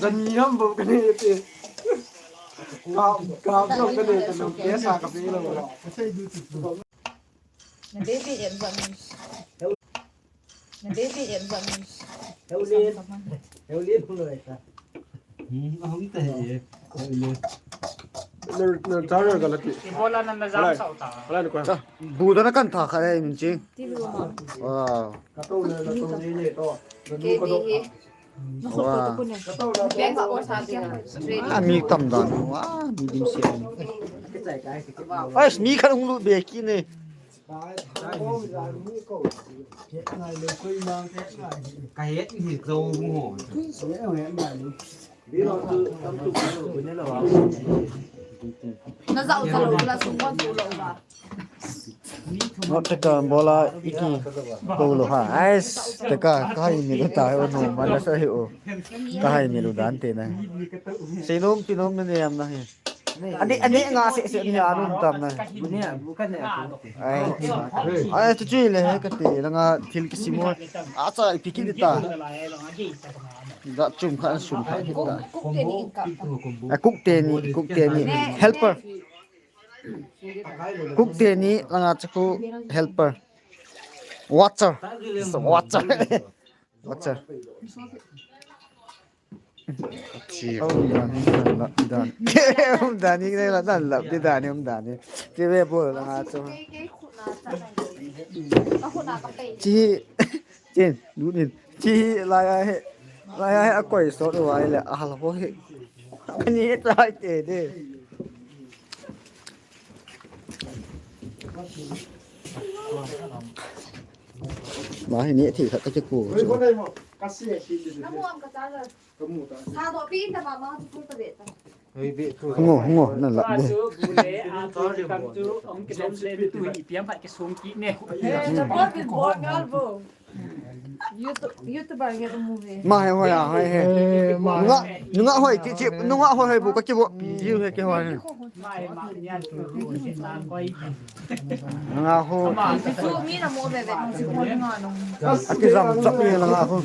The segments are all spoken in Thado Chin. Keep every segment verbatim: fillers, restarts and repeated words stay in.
Kani ham bou kani te. Kap, kap jong kani te, nang pesa kape lou. Na baby em jong. Na baby em jong. Heulin. Heulin lou ta. Hmm, ahung ta he. Heulin. Ner, ner, tar galati. Ibola na na jam sao ta. Hala ni ko. Bu da na kan tha kha e min ching. Ti lu ma. Wow. Ka to le, ka to le le to. Ka nu ka do. Baby. Wow. Bank of course, ha, straight. Ah, mi tam dan. Wow, mi dim siam. Ais, mi khat hung lut be kit ne. Ka het hi zo mu ho. Na jao jao la sung wan tu lo ba. Not teka bola iki ko lo ha. Ais, teka ka hai mi lo ta ho no, mana sa hi o. Ka hai mi lo dan te na. Sei nom, ti nom ne am na hi. Ani, ani nga se, se ni anun tam na. Ai. Ai, tu chui le he ka te, la nga thil ki simo. A cha ipi ki ta. Da chum kha, sum kha ki ta. Kuk, kuk te ni, kuk te ni. Helper. Kuk te ni, la nga cha ku helper. Watcher. It's a watcher. Watcher. Chi, um dan, dan, dan. Um dan, ni la, dan la, di dan, um dan. Chi ve bo la nga chu. Chi, chin, lu nin. Chi la ya he. La ya he a koi so do wai le, a hal ho he. Ani tai te de. Ma hi ni thi kha ka chi ku. Ka mu am ka cha la. Sa do pi ta ma ma chu ta ve ta. Ngo, ngo, na la de. Chu bu le, a chu kam chu, ong ki lem lem tu hi piang phat ki sung ki ne. Eh, ta bol pi bol ngal bo. YouTube, YouTuber nge tu mu ve. Ma he hoi a, hoi he. Eh, ma. Nunga, nunga hoi, chi, chi, nunga hoi hoi bu ka ki bo. Pi, yu he ki hoi. Mai ma nian tu, tu, tu, tu, tu, tu, Nga ho. Ama, kisu mi na mo ve ve, nung si ko nga nung. Aki jam chap ni nga ho.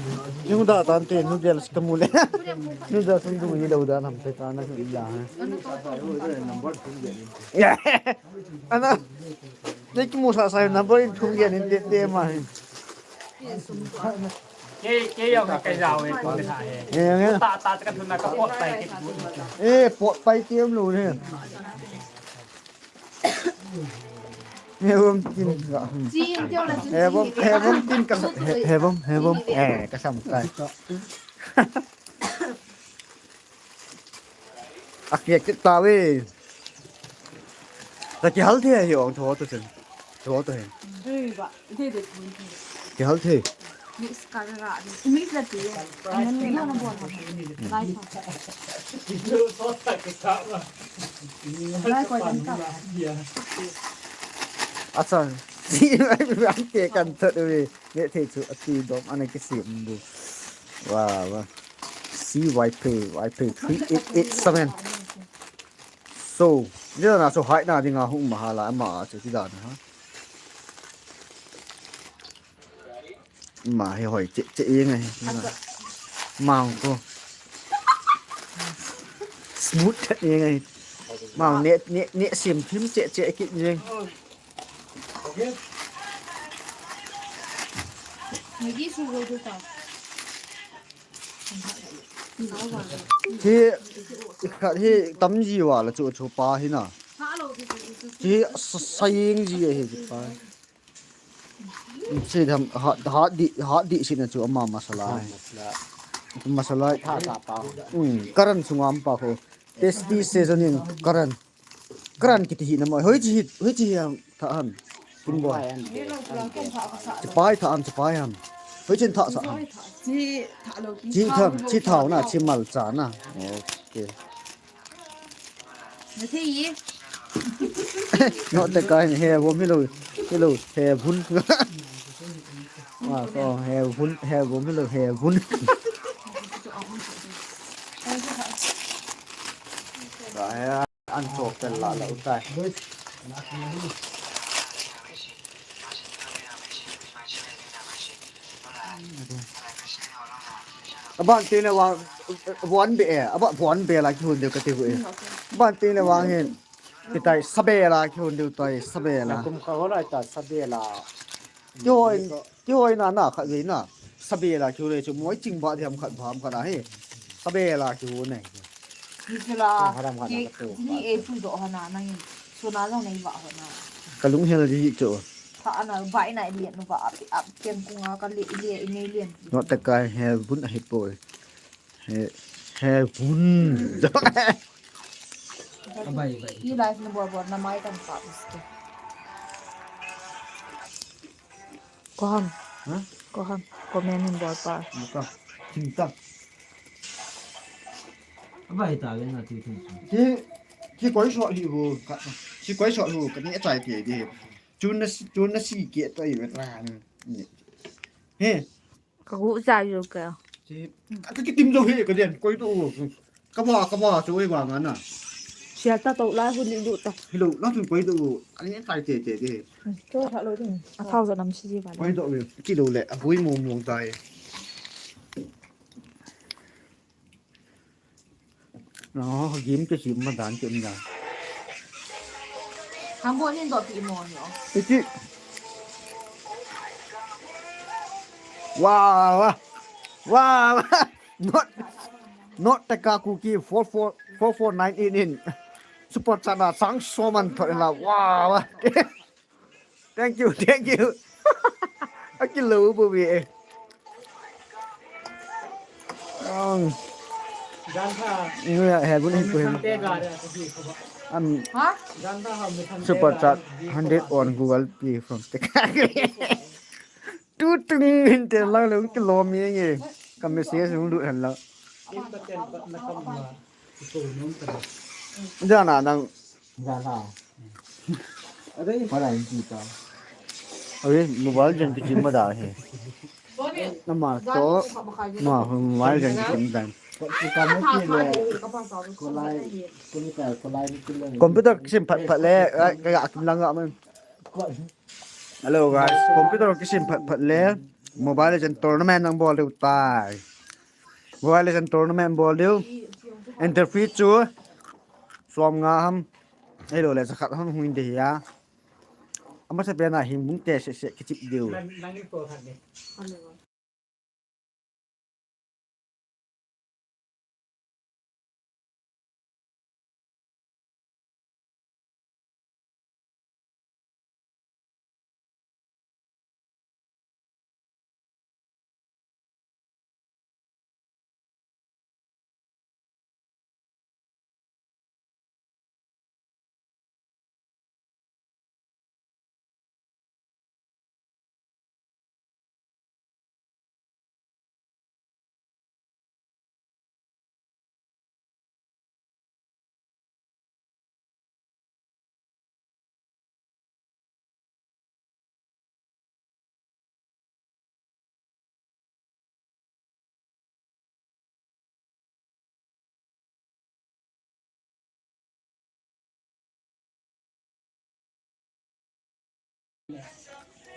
Yung da tan te, noodles ka mu le. Noodles sung du ni lo da nam te ta na ki la. Ana. Te ki mu sa sa number in thum ge ni te te ma. Ke, ke yau ka kai jao e, ko le ha e. Eh, eh. Ta, ta, ka thun na ka pot pai ke. Eh, pot pai ke am lo ne. He bom tin ka. Chin teo la chin. He bom, he bom tin ka. He, he bom, he bom. Eh, ka sam kai. A kiak kit ta ve. Ta kihal thei hi ong tho to chen. Tho to hi. Dui ba, de de. Kihal thei. Mix kar ra. Mix la tu. Ayan ni na bol ha. Lai ha. Lai ko tan ka. Acha. Si mai mi ang ke kan thot ve. Ne thei chu ati dom ana kisim bu. Wa wa. C Y P, Y P three eight eight seven. So, ni na so hai na dinga hung mahala ma chu ti dan ha. Ma hi hoi che che ye ngai. Ma ko. Smooth che ye ngai. Ma ne ne ne sim phim che che ki ye. Maggi su go ta. Hi, khat hi tam ji wa la chu chu pa hi na. Hi sa-, saying ji hi pa. Chi tham ha, ha di, ha di si na chu ama masala. Masala. Tha ta pa. Um, karan sungam pa ko. Tasty seasoning karan. Karan kiti hi na mo. Hoi chi hi, hoi chi hi ang tha ham. Kin bo. Chipai tha ham, chipai ham. Hoi chin tha sa ham. Chi tha lo ki. Chi tham, chi thao na, chi mal cha na. Okay. Na thi yi. No te kai ni he bom hi lo. Hi lo, he bun. Ma ko he bun, he bom hi lo, he bun. Ba he. An chok tel la la utai. Aban te na wa Von be e, aba von be la kihon diu kati hu e. Ban tin le vang hin. Kitai sabe la kihon diu tai sabe la. Kum kha ho lai ta sabe la. Kihoi, kihoi na na khat ve na. Sabe la kihon le chu moi ching ba diam khat bam khat na he. Sabe la kihon ne. Ni chu la. Haram khat na ka tu. Ni e chu do ha na na hin. Su na long nei ba ho na. Ka lung hel di chu. Tha ana ba ina lian ba ap ap kem kunga ka le le nei lian. Not the guy have bun a hipoi. He, he, hun. Abai, abai. Hi live na bol bol na mai kan pa uske. Koham. Ha? Koham. Comment hin bol pa. Mata. Chinta. Abai ta le na ti ti. Ki, ki koi shot hi hu. Ka, ki koi shot hu. Ka ni chai ti di. Chun na si, chun na si ki to i ra. He. Ka gu cha yo ka. Ka kitim jo he ka dian koi to. Ka ba ka ba chu ei ba nga na. Sia ta to la hu ni lu ta. Hello, na tu koi to. Ani tai te te te. Cho tha lo ding. A thao jo nam si ji ba. Koi to ki lo le. A hui mo mo tai. Ro, game ke sim ma dan ke um dan. Hangbo nin do pi mo ni o. Iti. Wow, wow, wow. Not, not the Kakuki four four, four four nine in in. Support sana sang soman thot la. Wow. Thank you, thank you. Aki lo bu bi e. Ang. Jan tha. Inu ya he gun hin ko hin. Te ga de ko bi ko ba. Am Ha? Jan tha ha mi than te super ga chat de ko hundred ba. On Google Pay from te. Tu tung hin te la lo ki lo mi nge. Ka message lu lu han la. Kim ta ten pat na kam ma. Ko nom ta. Jana nang. Jana. Are, mobile jen kichim ma da he. Nama to, ma mobile jen kichim dan. Computer kisim phat phat le, ai, kaya akim lang a man. Hello guys, computer kisim phat phat le, Mobile Legend tournament nang bol diu tai. Mobile Legend tournament bol diu. Entry fee chu som nga ham. Hello le, jakhat ham hung de ya. Ama sa pena hing bung te se se kichip diu. Nang, nang ni ko khat ni.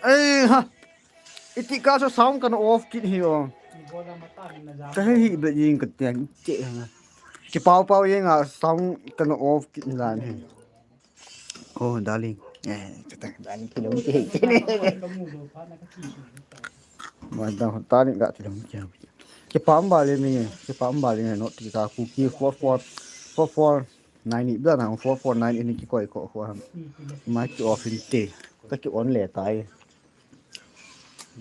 Ei ha. Iti ka so sound kana off kit hi o. Ka hi hi be yin ka tian che ha. Ki pau pau yin a sound kana off kit hi lan hi. Oh darling. Eh, kata darling kilom ke. Mada darling ga kilom ke. Ki pam ba le mi, ki pam ba le no ti ka ku ki four four four four nine ni bla na four four nine ni ki koi ko ko ham. Ma ki off in te. Ka ki on le tai.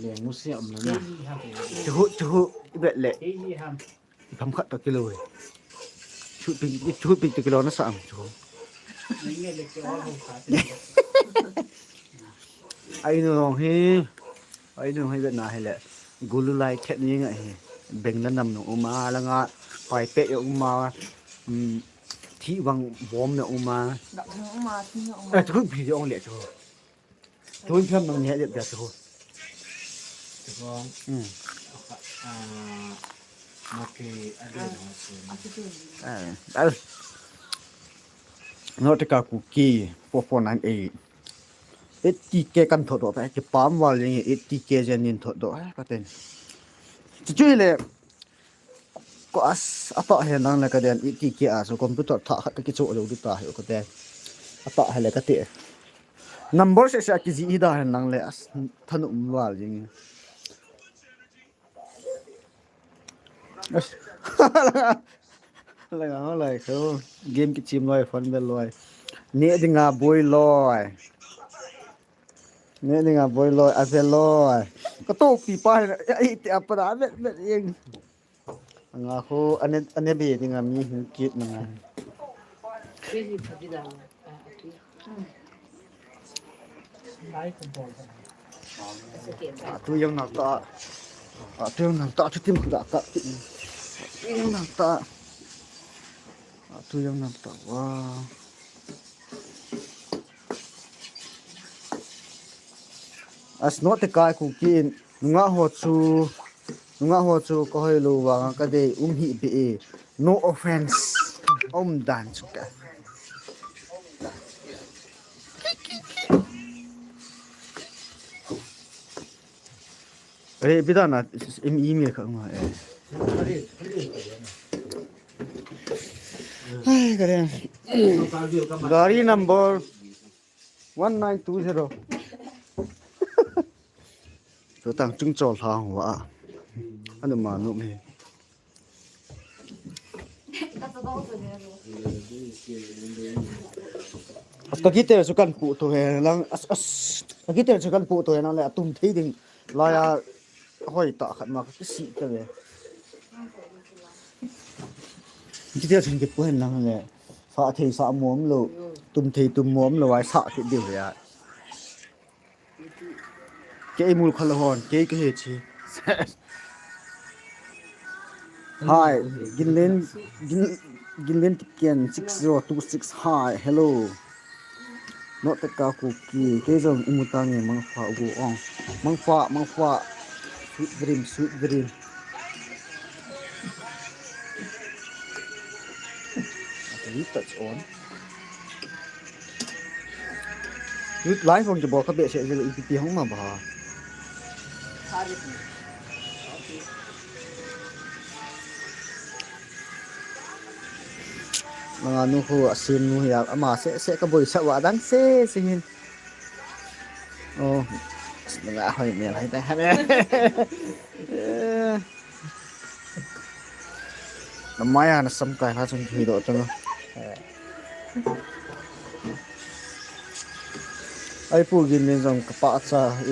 Le mu se am na. Chu chu bet le. Tham khat to kilo. Chu pi chu pi to kilo na sa am chu. Ai no hi. Ai no hi bet na hi le. Gulu lai khet ni nga hi. Beng la nam no uma la nga. Pai pe yo uma. Um, thi wang bom na uma. Dak na uma, thi na uma. Eh, chu bi ong le chu. Tun tham nang ni ha dia chu. Chu. Hmm. Ah, ma ke a de no chu. Ah, ah. No te ka ku ki four four nine eight. Eighty K kan thot do pa ki pam wal yin eighty K jen nin thot do pa ten. Chu chu le. Ko as, atah henlang le kaden, iti kia chu computer thah khat kakichoh jou ding tahi kate. Atah hile kate. Number seh seh kijih hi da henlang le as, thanom val jing. As. Langa ho lai kho. Game kichim loi, phone bel loi. Neh dinga boi loi. Neh dinga boi loi, ave loi. Katohpi pa hin, ai, ti apa da, vet, vet, jeng. Anga kho, ane, ane be dinga mi hin kit nanga. Atu jong nal ta. Atu jong nal ta, atu tim khuda ta. Atu jong nal ta. Atu jong nal ta. Wow. As, Note Kai Kuki in, nungah ho chu, nungah ho chu kahoi lou vanga kadei um hih beh e. No offense. Um dan chu ka. Are, bidana, im, email kha ma, eh. Ai, kare. Gari number one nine two zero. Tutang chungchol ha hua. Anu ma nu me. As, ka guitar chu kan pu to he lang, as, as, ka guitar chu kan pu to he lang le atum thei ding laiya hoi ta khat ma ka kisih ta ve. Guitar chu kipu hen lang le sa thei sa mom lou, tum thei tum mom lou ai sa ki diu ya. Kei mul khala hon, kei kahe chi. Hi, Ginlen, Gin, Ginlen Tiken six zero two six. Hi, hello. Note Kai Kuki, kei jong imu tange mangpha ugu ong. Mangpha, mangpha. Sweet dream, sweet dream. Okay, touch on. Live hong kibol kha behseh jeh le ipi ti hong ma ba. Langa nu khu asim nu hi a, ama seh seh ka boisah uva adang seh seh hin. Oh, langa hoi mel hai ta. Eh. Namai a nasam kai lha chun kidoh chang. Ai pu Ginlen jong ka pahcha e.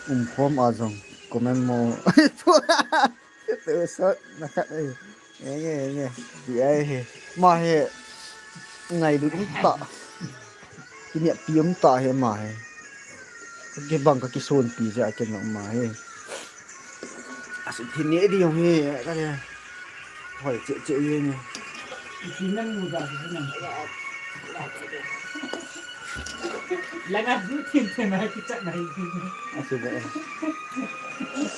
Um khom a jong comment mo. Ai pu. Te sa na khat e. Nge, nge, nge. Ti ai he. Ma he. Ngailut um ta. Kineppi um ta he ma he. Ka kibang ka kisonpi jeh a ken jong ma he. Asu thi ne di jong he, ka le. Hoi che che ye ne. Ipi nang mu da hi nang. Langa bu thin thin na kichat na hi. Asu ba.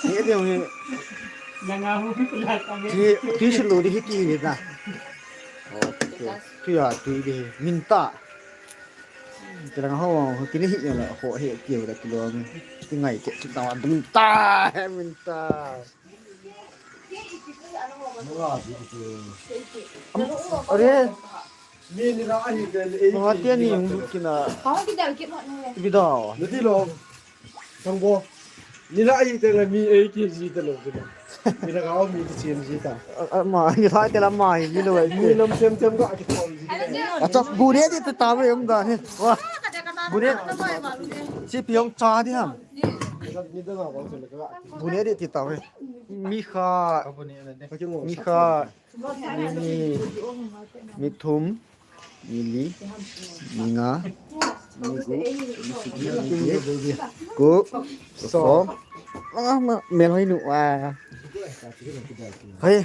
Ne di jong he. Langa hu pi pula ka me. Ti, ti sulu di hi ti ni na. Oh, ti, ti ya, ti di hi. Min ta. Ti langa ho, ho kini hi ya la, ho he ti ya la kilo ni. Ti ngai ke, ti ta wa dum ta, he min ta. Are, Mahathir ni yung lut kina. Bidao. Nila ahi teng le mi ei kiji talou kina. Mina ka mi kichem ji ta. Ama, nila tela ma hi, mi lo. Mi lam sem sem ka kithol ji. Acha, bu ne di ta ta ve um da he. Wa. Bu ne. Si pi hong cha di ham. Ni da na ba se ka. Bu ne di ti ta ve. Mi kha. Mi kha. Mi ni, mi thum, mi li, mi nga, mi gup, mi sagi, mi get, gup, som. Ah, ma, mel hoi nu a. Hei.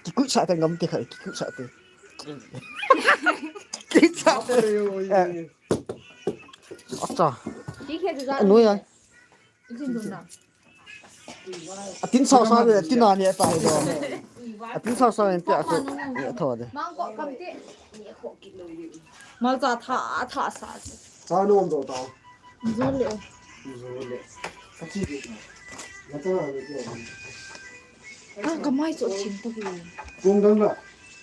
Kikui sa te ngam te khai, kikui sa te. Kikui sa te. Eh. Acha. Noi ai. Atin sao sao ve, atin a ni ta do. Atin sao sao en te a ko. Ni tho de. Malcha tha, tha sa. Sa nom do ta. Zon le. Zon le. Ka chi de. Na ta le. Ka, ka mai chu thim ta hi. Kum dang la.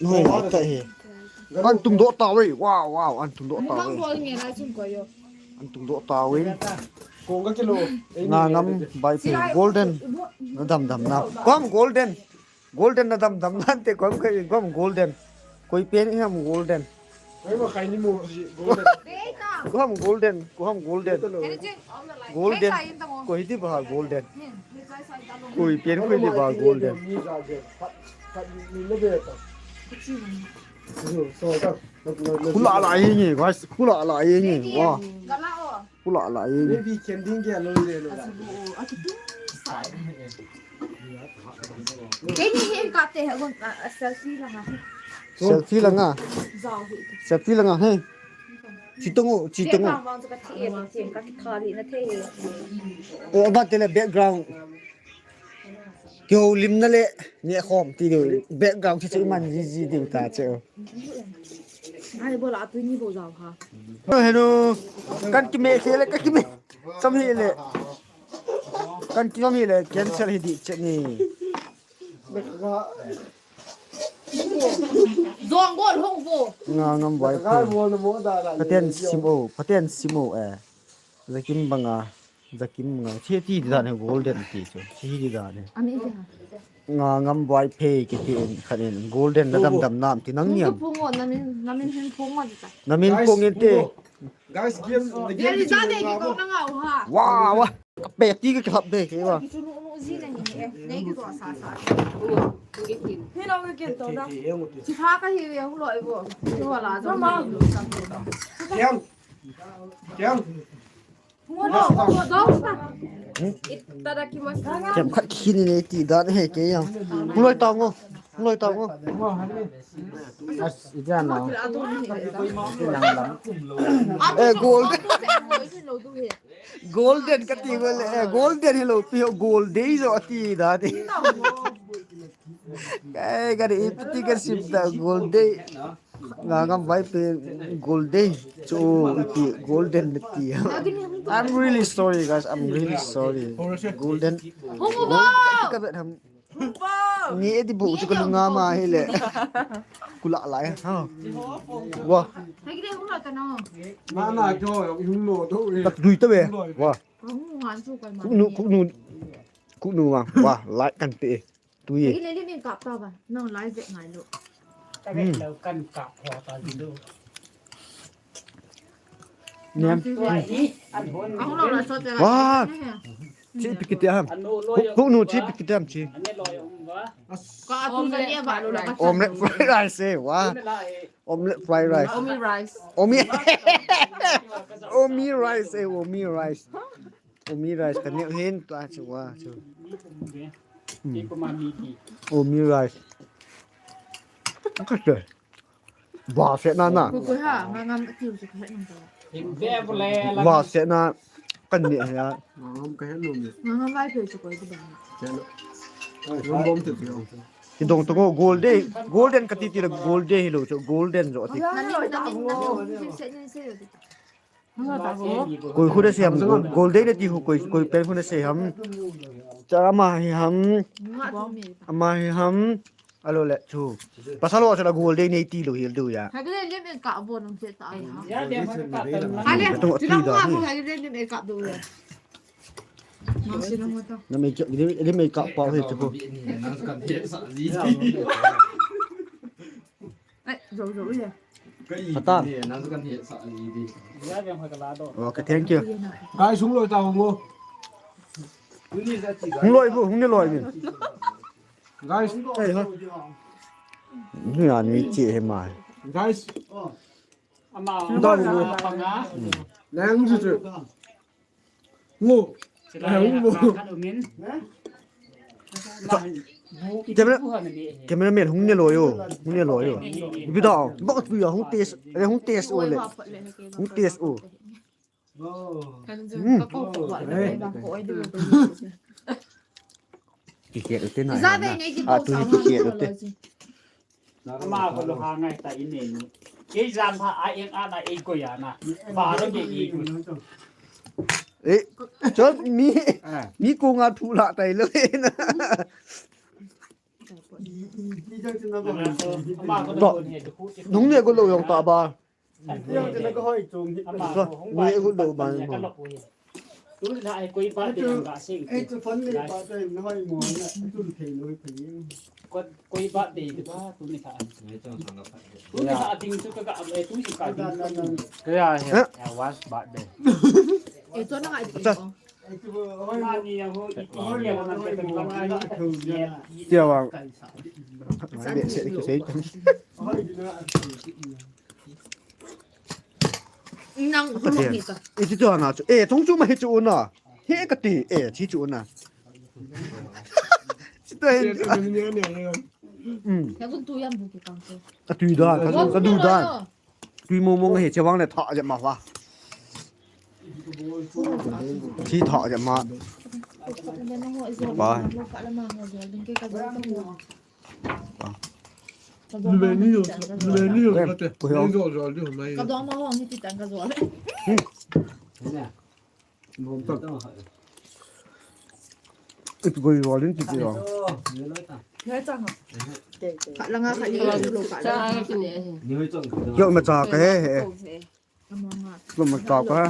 Noi, mai ta hi. An tung doh ta ve. Wow, wow, an tung doh ta ve. Mukbang bol nge lai chun ko yo. An tung doh ta ve. Kum ka kilo. Nga ngam bai phe golden. Na dam dam na. Kom golden. Golden na dam dam na te kom ka kom golden. Koi pen i ham golden. Koi ma khai ni mo si golden. Ko ham golden, ko ham golden. Golden. Koi di ba golden. Koi pen koi di ba golden. Kula la ye ni, guys, kula la ye ni. Wa. Kula la ye ni. Maybe kending ke alone le lo. Kei ni hi ka te ha gon, ah, selfie la nga. Selfie la nga. Zao hi. Selfie la nga he. Chi tung u, chi tung u. Background mang chu ka thi e, ka thi kha li na the. Eh, ba te le background. Kio lim na le ni khom ti diu. Background chi chi man ji ji diu ta che. Ai, bola tu ni bo zao ha. Hello. Kan ki me khele ka ki me. Sam hi le. Kan ki mi le cancel hi di che ni. Zong gol hong vo. Nga ngam vai. Pathen sim o, Pathen sim o eh. Zakim banga, Zakim banga. Che ti di dan he golden ti chu. Che ti dan he. Ani ti ha. Nga ngam vai phe ke ti en khan en golden na dam dam nam ti nang niam. Phung o namin, namin hin phung o di ta. Namin phung en te. Guys, game, the game is going on. Wow, wow. Ka pe ti ka khap de ke wa. Ki chu nu nu ji na hi e. Nei ki to sa sa. Ni lo ke ken to da. Chi pha ka hi ve hu lo i bo. Chi wa la zo ma. Kiang. Kiang. Hu lo ko do sa. Itadakimasu. Kem khat khin ni ti dan he ke ya. Hu lo ta ngo. Hu lo ta ngo. As, ija na. Ija na. Eh, gold. Golden ka ti bole, eh, golden hello, pi ho golden jo ati da ti. Kai ka ri iti ka sim da golden. Nga ngam vai pe golden. Chu iti golden ti. I'm really sorry, guys. I'm really sorry. Golden. Ka bet ham. Ni edi bu chu ka lunga ma hi le. Kula lai ha. Wa. Hai ki de hung la ta no. Ma na jo, hung lo do e. Tak dui ta be. Wa. Hung ngan chu kai ma. Ku nu, ku nu. Ku nu wa. Wa, lai kan te. Tui. Hai ki le le min kap ta ba. No lai ve ngai lo. Ta ve lo kan kap ho ta di do. Nem. Ahung lo la so te la. Wa. Chi pi kiti ham. Ku, ku nu chi pi kiti ham chi. Ka tu sa ye ba lo la ka. Omelette fried rice eh, wa. Omelette fried rice. Omi rice. Omi. Omi rice eh, omi rice. Omi rice ka neu hin ta chu wa chu. Omi rice. Ka se. Ba se na na. Ku ku ha, nga ngam tiu chu ka he nung ta. Ba se na kan ni ha. Nga ngam ka he nung ni. Nga ngam vai pe chu ko di ba. Ngam bom tiu tiu. Ki dong to golden, golden ka ti ti la golden hi lo chu golden jo ti. Nga ni ta mo. Koi khu de siam gol, gol de na ti khu koi, koi pen khu de se ham. Cha ama hi ham. Ama hi ham. Alo le chu. Pasal ho cha la gol de nei ti lo hil du ya. Ha le le me ka bo nong se ta. Ya de ma ka ta. Ha le. Tung ti da ni. Ha le le me ka do ya. Nang si nang ta. Na me ki, le me ka pa he chu. Ai, zo zo ya. Patan. Okay, thank you. Guys, hung loi ta hung o. Hung loi bu, hung ni loi bu. Guys. Ei, ha. Ni ani chi he mai. Guys. Ama. Nang chu chu. Ngo. Ngo. Camera, cameraman hung ne loi o, hung ne loi o. Ipi da, bak tu ya hung test, eh, hung test o le. Hung test o. Hmm. Ki kiet u te na. Ah, tu hi ki kiet u te. Ama ko lo ha ngai ta in ne nu. Kei jam pha a eng a na ei ko ya na. Ba lo ke ei ko. Eh, chot mi, mi ko nga thu la tai lo e na. Nung ne ko lo yong ta ba. Ni ko lo ba mo. Tuni la ai koi ba de ka sing. Ei tu phone ni ba de na hoi mo na tu thei lo thei. Koi ba de ba tuni la. Tuni la ding chu ka ga ai tu ka ding. Kaya he. Wash ba de. Ei to na ai. Tia vang. Nang holo hi ta. Iti tu ana chu. Eh, thong chu ma hi chu una. He ka ti. Eh, chi chu una. Chi ta hin. Hmm. Ya kun tu yan bu ki kang tu. Ka tu da, ka du da. Tui mong mong hi che vang le tha je ma va. Thi tha je ma. Ba. Ka dong ma hong ni ti tang ka zo le. It goi rolin ti ti ro. Kha langa kha ni lo ka la. Kyo ma cha ka he he. Kyo ma cha ka he.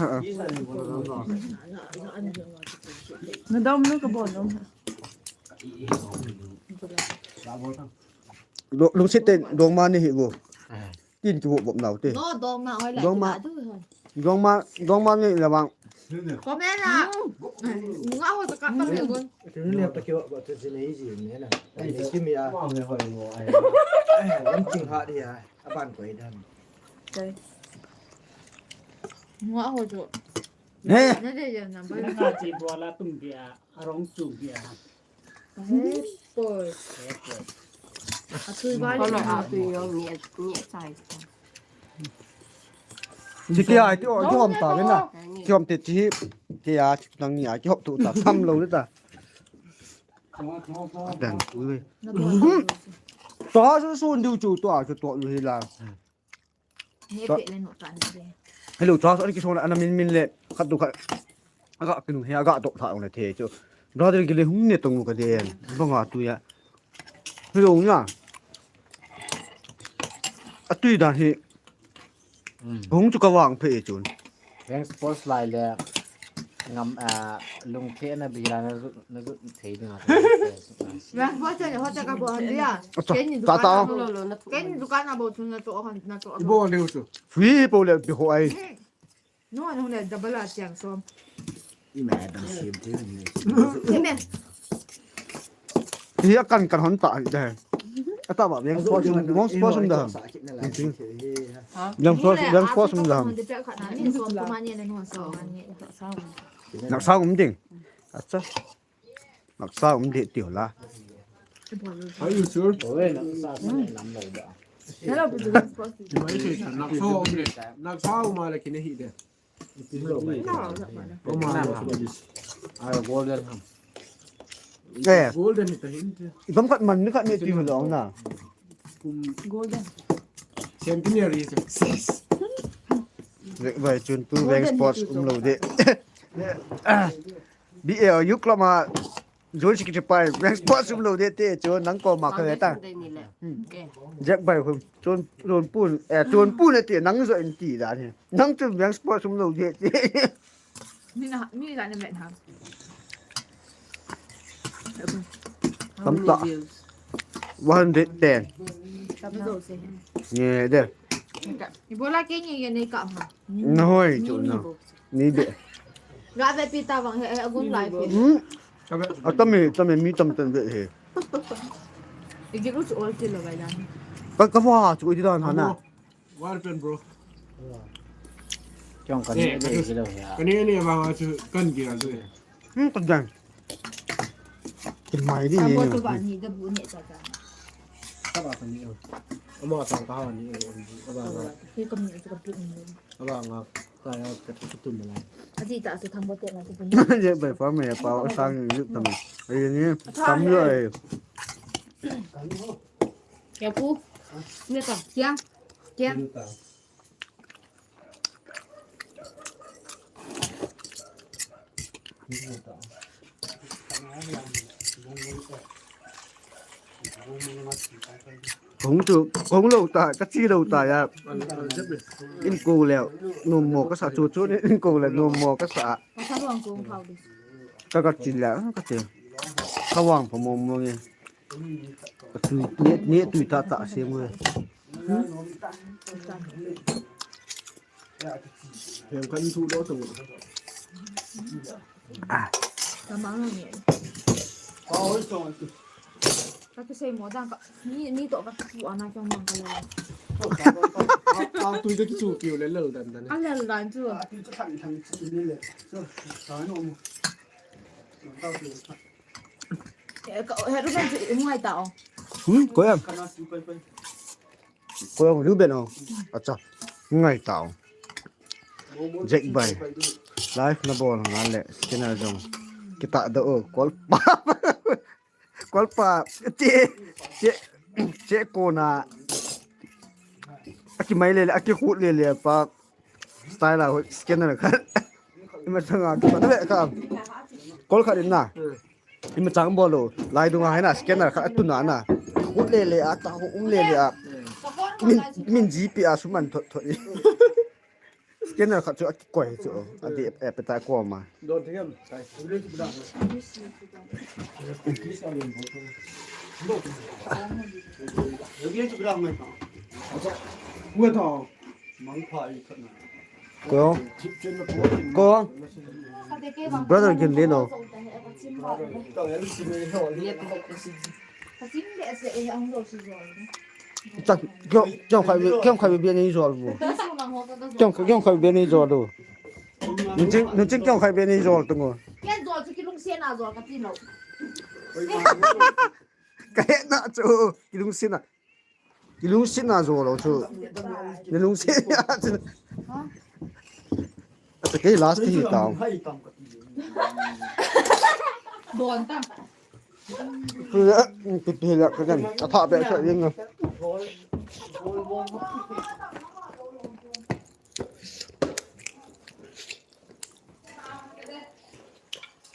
Na dom nu ka bon dom. Lungset te dong ma ni hi go. Tin ki vop vop nau te. No, dong ma oi la. Dong ma. Dong ma, dong ma ni la bang. Comment la. Nga ho ta ka pa le gon. Tin le ta ki vop vop te jin ei ji ne na. Ai ki mi a. Wa me ho mo ai. Ai, wan ting ha dia. Aban ko i dan. Nga ho jo. He. Ne de ya na ba. Na ka ji bo la tum dia. Arong tum dia. Chiki ai ti o, ti om ta ve na. Ti om te chi, ti a, ti nang ni a, ti hop tu ta, tham lo ta. Dan tu ve. Ta su su diu chu to a, chu to lu hi la. Hello, Charles, ani kisong ana min min le khat tu khat. Aga kinu he aga dok tha ong le the chu. Brother ki le hung ne tong ka den. Banga tu ya. Hello nya. Atui dan hi. Hung chu ka vang phe chun. Thanks post lai le. Ngam, ah, lungthena bila na zu, na zu thei dinga. Yang bo chen ho ta ka bo han dia. Acha, ken ni ta dukan ta. Na bo lo lo na tu. Ken ni dukan na bo tu na to han na to. Ibo le tu. Free po le bi ho ai. No, no le double a chiang som. I ma dam sim te ni. Ni me. Hi a kan kan hon ta hi de. Ata ba veng sport sum, veng sport sum da. Veng sport, veng sport sum da. Nak sa um ding. Acha. Nak sa um de ti la. Are you sure? Naksa um de. Naksa um ma le kine hi de. Golden ham. Eh. Golden ni ta hin te. Ibam khat man ni khat ni ti lo na. Golden. Centenary success. Vai chun tu veng sports um lo de. B A U club ma Jun sixty five, veng sport sum lo de te, chun nang ko ma kha ta. Jack bai hun, chun, chun pun, eh, chun pun te, nang zo in ti da ni. Nang chun veng sport sum lo de te. Ni na, ni la ni met ha. Tam ta. One hundred ten. Tam zo se. Ni de. Ibola ke ni ye ni ka ma. Na hoi, chun na. Ni de. Ga ve pi ta vang he, he, agun lai pi. Hmm. Atami, tami mi tam tan ve he. Igi lu chu ol ti lo vai dan. Ka, ka wa chu iti dan hana. War pen bro. Chong kan ni le igi lo ya. Kan ni ni ba chu kan gi a chu. Hmm, ka dan. Kin mai di ni. Ka bo tu ba ni da bu ni ta ta. Ka ba kan ni. Ama ta ka ha ni. Ka ba. He ka mi chu ka pi ni. Aba nga, kaya ka tu tu na. Aji ta su thang bote na tu. Ye bai pa me pa sang ni tam. Ai ni tam yo ai. Kya pu? Ne ka. Kya? Kya? Kong chu, kong lou ta, ka chi lou ta ya. In ko le, nom mo ka sa chu chu, in ko le, nom mo ka sa. Ka ka chi le, ka chi. Ka vang pha mo mo nge. Ka tui, ne, ne tui ta ta se mo. Hem kan thu do tu. Ah. Ka mang nge. Ka tu sei mo dang ka, ni, ni to ka tu ana ka mang ka le. Ka tu ka ki chu ki le le dan dan. A le dan chu. Eh, ka, he ru ben chu ngai ta o. Hmm, ko ya. Ko ya ru ben o. Acha. Ngai ta o. Jack bai. Live na bol nga le scanner jong. Kita do o. Kol pa. Kol pa. Che. Che. Che ko na. Aki mai le le. Aki khut le le pa. Style a scanner khat. Ima changa ki pa le ka. Kol khat in na. Ima chang bol lo. Lai dunga hina scanner khat tuna na. Ut le le a ta um le le a. Min min G P a suman thot thot. Scanner khat chu a kikoi chu. A di e peta ko ma. Don thingam. Ko. Ko. Brother gin le no. Ta, kyo, kyo khai, kyo khai be ni jol bu. Kyo, kyo khai be ni jol du. Nunching, nunching kyo khai be ni jol tu ngo. Ken jol chu kilungset na jol ka ti lo. Ka he na chu, kilungset na. Kilungset na jol lo chu. Nilungset na chu. Ata kei last hi tao. Don ta. Tu le, tu tu le ka kan. Atha be sa yin na.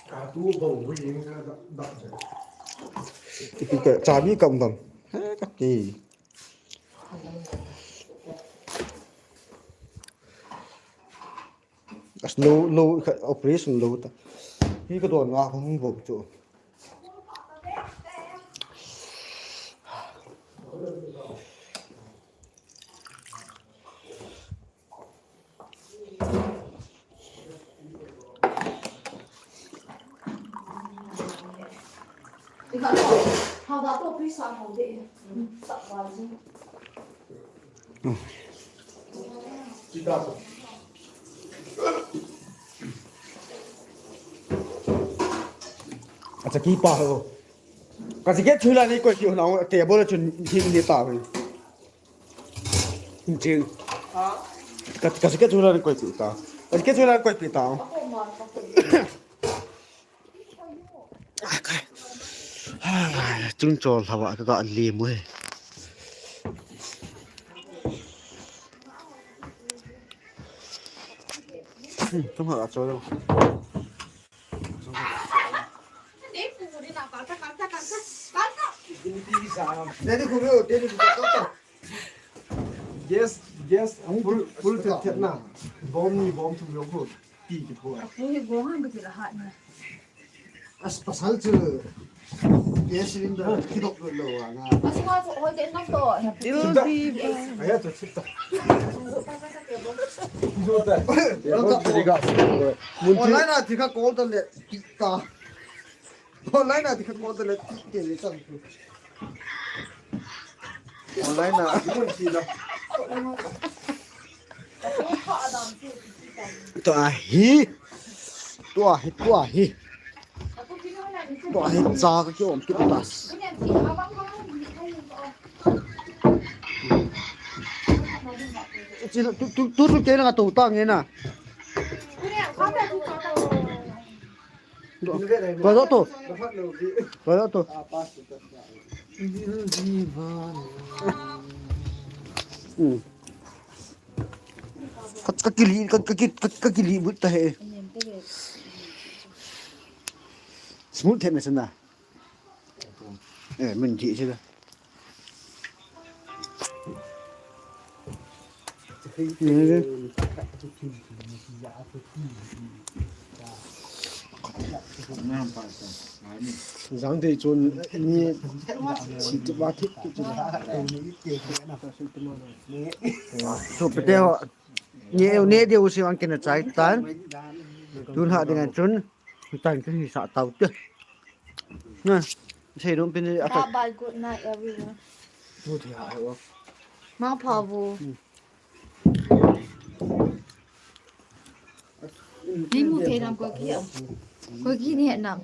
Ka tu bong wi yin ka da. Ipi ka chabi kam dam. He ka ti. As lo, lo, ka operation lo ta. Hi ka don nga hung bo chu. Acha ki pa ho. Ka si ke chula ni koi ki ho na table chun hi ni ta ho. Jing. Ka, ka si ke chula ni koi ki ta. Ka si ke chula ni koi ki ta. Ai, kai. Ai, chung chol hawa ka ga le mo he. Hmm, chung ha chol. Daddy, come here, daddy, come here. Yes, yes, full, full thet thet na. Bom ni bom thum jong full. Ti ki pho. Apu hi gong han ka ti la hat na. As pasal chu. Gas cylinder ki dok lo lo anga. As ma chu hoi te nok to. Til di ba. Aya to chip ta. Zo ta. Zo ta. Mun ti. Online a ti ka call ta le ti ta. Online a ti ka call ta le ti te le chang tu. Online a. Tua hi. Tua hi, tua hi. Tua hi, cha ka ki om tu ta. Chi, tu, tu, tu, tu, ke na tu ta nge na. Tua to. Tua to. Hmm. Ka, ka kili, ka, ka ki, ka, ka kili but ta he. Smooth he na sana. Eh, min ji sila. Jang thei chun ni si tu ba thik tu chu. Sopite ho. Ni eu ne de u si ang kena chai tan. Tun ha ding an chun. Tan kan ni sa tau te. Na. Sei dum pin a ta. Bye bye, good night everyone. Tu ti ha o. Ma pha bu. Ni mu thei nam ko ki a. Ko ki ni nam.